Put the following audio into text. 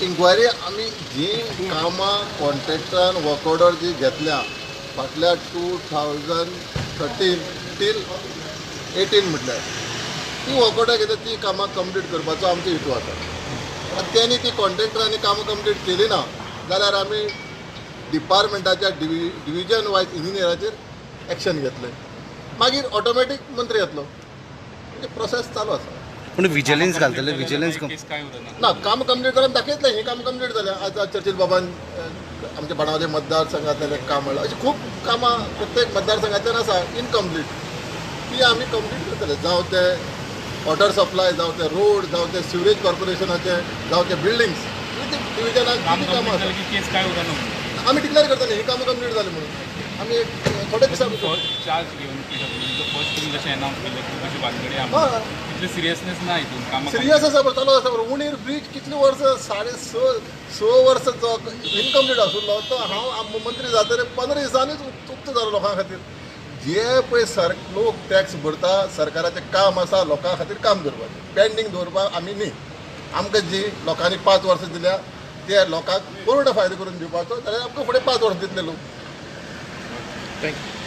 Enquiry आमी जी कामां कॉन्ट्रॅक्टरान वर्क ऑर्डर जी घेतल्या फाटल्या 2013 टील 18 म्हटल्यार ती वर्क ऑर्डर घेतल्या ती कामां कंप्लीट करपाचो आमचो हेतू आसा. आनी तेणी ती कॉन्ट्रॅक्टरांनी कामां कंप्लीट केली ना जाल्यार आमी डिपार्टमेंटाच्या डिविजन वायज इंजिनियराचेर एक्शन घेतले, मागीर ऑटोमॅटीक मंत्री येतलो. म्हणजे प्रोसेस चालू आसा. पूण विजिलन्स घालतले, विजिलन्स ना काम कंप्लीट जाल्यार दाखयतले ही काम कंप्लीट जाल्या. आज चर्चिल बाबान आमच्या बाणावले मतदारसंघांतल्यान एक काम म्हणलां, अशी खूब कामां प्रत्येक मतदारसंघांतल्यान आसा इनकम्प्लीट, ती आमी कंप्लीट करतले. जावं ते वॉटर सप्लाय, जावं ते रोड, जावं ते सिवरेज कॉर्पोरेशनाचे, जावं ते बिल्डिंग्स, डिविजनाक कितें कामां आसा आमी डिक्लेअर करतले ही कामां कंप्लीट जाली म्हणून. आमी एक थोडे दिसां चार्ज घेवन फर्स्ट तुमी जशें अनावन्स केलें खूब अशी भानगडी आहा, तितली सिरियसनेस ना हितून कामां. सिरियस आसा बरें, चालू आसा बरें. उणीर ब्रीज कितली वर्सां 6.5 वर्सां जो इनकम्प्लीट आशिल्लो तो हांव मंत्री जातकीर 15 दिसांनीच उक्तो जालो लोकां खातीर. जे पळय सर लोक टॅक्स भरता, सरकाराचें काम आसा लोकां खातीर काम करपाचें, पेंडींग दवरपाक आमी न्ही. आमकां जी लोकांनी 5 वर्सां दिल्या ते लोकांक पूर्ण फायदो करून दिवपाचो, जाल्यार आमकां फुडें 5 वर्सां दितले लोक. Thank you.